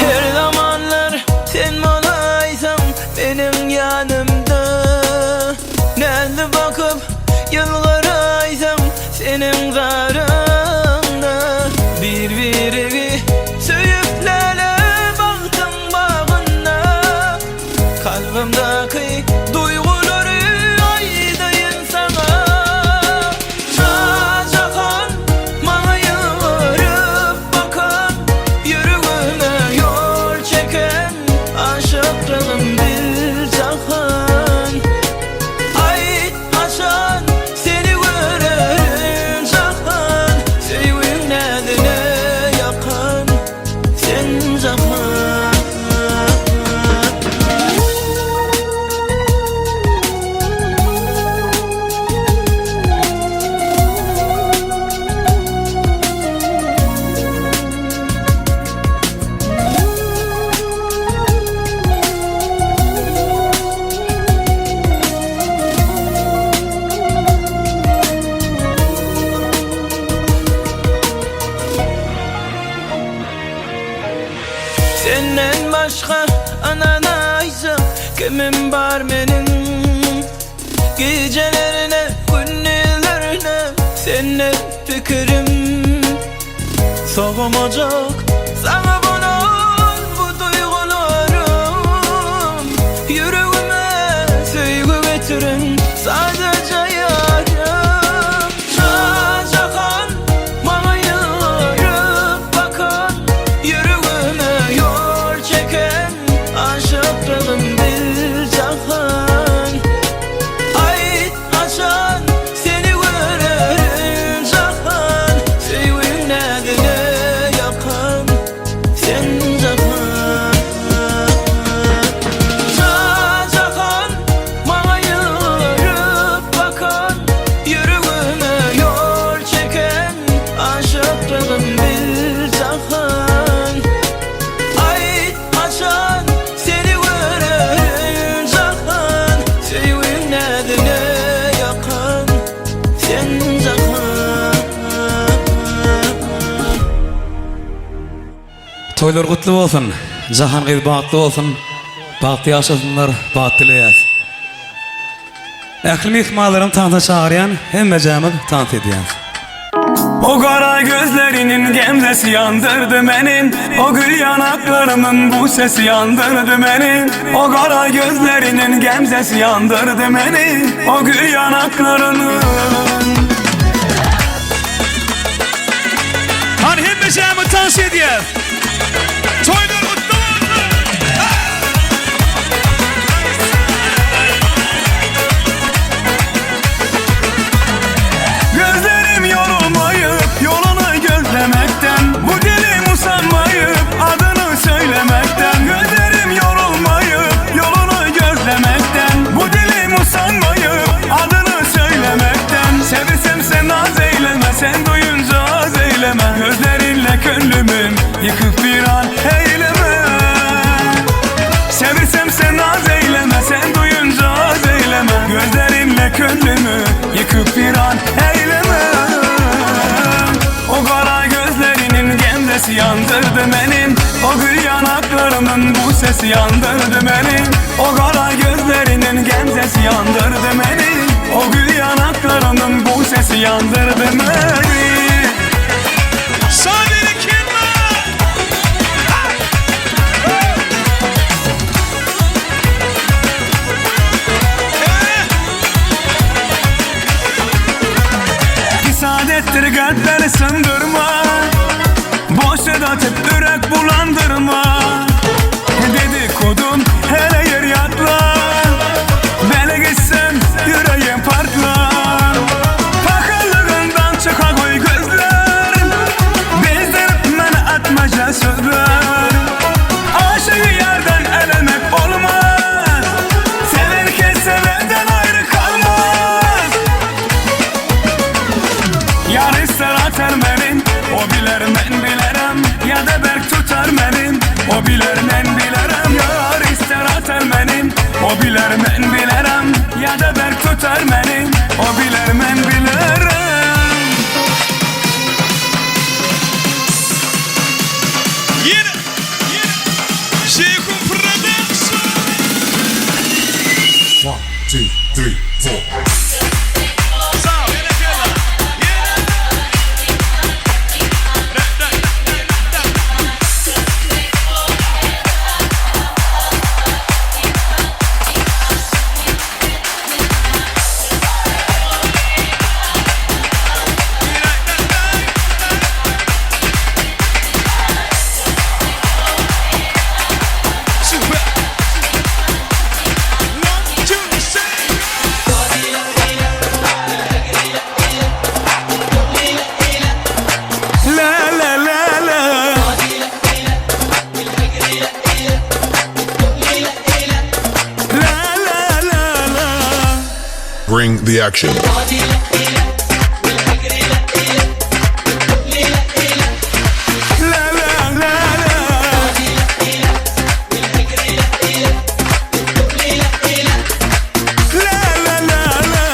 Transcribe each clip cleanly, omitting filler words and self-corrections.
Her zamanlar sen bolaýsaň meniň ýanymda Näzli bakyp ýylgyraýsaň seniň zaryňda Bir-biregi söýüp läle bagtyň bagynda Kalbymdaky duýgulary aýdaýyn saňa Şajahan maňa ýylgyryp bakan Ýüregime ýol çeken aşyklygym bil jahan Aýt haçan seni görerin jahan Söýgiň näzine ýakan sen jahan. Senden başga ynanaýjak kimim bar meniň Gijelerine gündizlerine sende pikirim Sowamajak saňa bolan bu duýgularym Ýüregime söýgi getiren sadaja ýarym Şajahan maňa ýylgyryp bakan Ýüregime ýol çeken aşyklygym bil jahan Aýt haçan seni görerin jahan Söýgiň näzine ýakan sen jahan Şajahan maňa ýylgyryp bakan Ýüregime ýol çeken aşyklygym bil jahan Aýt haçan seni görerin jahan Söýgiň näzine ýakan sen jahan. Toýlar gutly bolsun Jahan gyz bagtly bolsun bagtly ýaşasynlar bagt dileýäs. Ähli myhmanlaram tansa çagyrýan hemmejämiz tans edýäs. O gara gözleriniň gemzesi ýandyrdy meni O gül ýanaklarymyň bu sesi ýandyrdy meni O gara gözleriniň gemzesi ýandyrdy meni O gül ýanaklarymyň Hany hemmejämiz tans edýäs. Toýlar gutly bolsun. Gözlerim yorulmayıp yolunu gözlemekten Bu dilim usanmayıp adını söylemekten Gözlerim yorulmayıp yolunu gözlemekten Bu dilim usanmayıp adını söylemekten Sevirsem sen naz eyleme sen duyunca az eyleme Gözlerinle gönlümün yıkıp bir an eyleme Sevirsem sen naz eyleme sen duyunca az eyleme Gözlerinle gönlümü yıkıp bir an eyleme O kara gözlerinin gemzesi yandırdı benim O gül yanaklarının bu sesi yandırdı beni O kara gözlerinin gemzesi yandırdı beni O gül yanaklarının bu sesi yandırdı beni Sabiri kim var? Pis adettir kalpleri sındırma Boş atıp ürek bulandırma Dedikodun hele yer yatla Beni gitsem yüreğim partlar Pakarlığından çıka koy gözler Bezdirip beni atmaca sözler Aşığı yerden elemek olmaz. biler men bilerem Ya da berk tutar beni O biler men bilerem Yine, yine. Şeyhun Production. One, two, three, four. Sağ ol, yine kela. Yine. Da, da, da, da. Süper. One, two, three. La la la la La la la la Bring the action. La la la la La la la la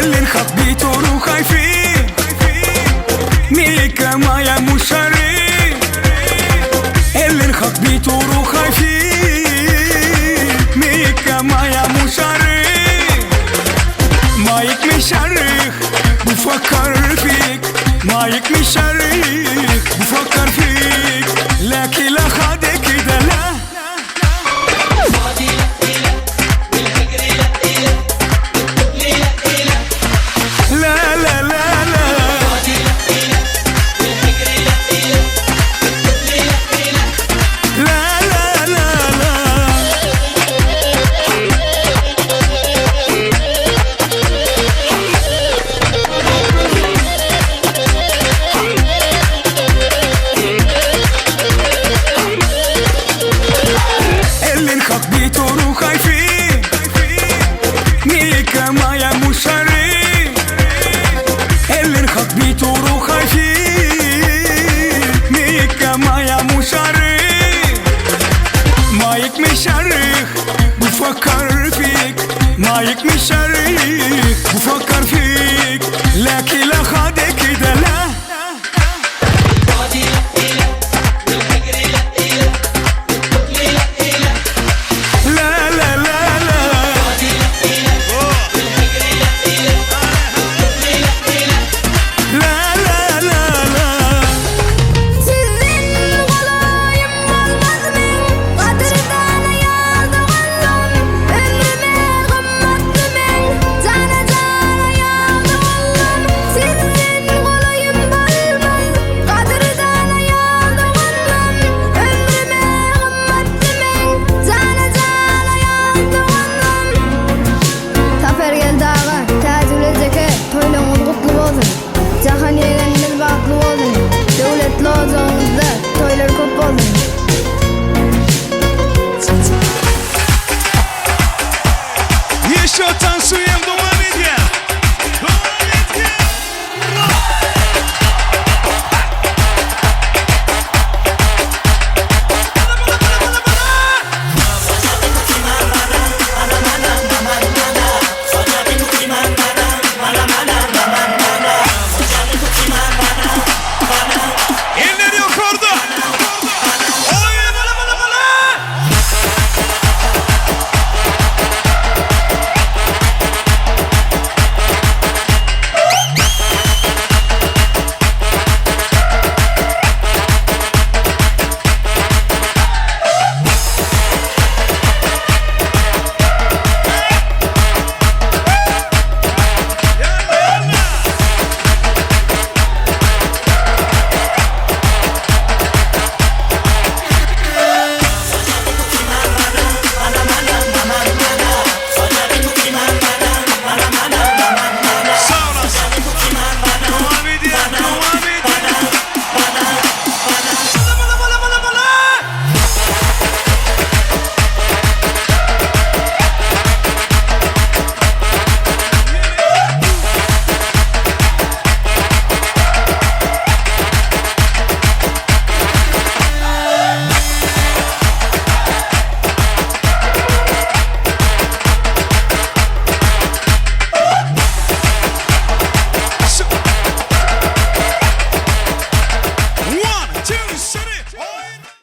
اللي نخبيته خايفين ميكا مايا مشاري اللي نخبيته خايفين ميكا مايا مشاري مايك مشرخ بفكر فيك مايك مشرخ بفكر فيك لكن لا خدك كده لا لا لا لا لا لا لا لا لا اللي نخبيته خايفين ميكا مايا مشاري اللي نخبيته خايفين ميكا مايا مشاري مايك مشرخ بفكر فيك مايك مشرخ بفكر فيك لكن لا خدك كده لا لا لا لا لا لا لا لا لا Sizin golayım olmaz men Gadyrdan aýalda gollum Ömrüme gymmatly men Jana jana aýalda gollum Sizin golayım bolmaz Gadyrdan aýalda gollum Ömrüme gymmatly men Jana jana aýalda gollum Sapargeldi aga, Täjigül ejeke, toýlaryňyz gutly bolsun! Jahan ýegenimiz bagtly bolsun! Döwletli ojagyňyzda toýlar köp bolsun!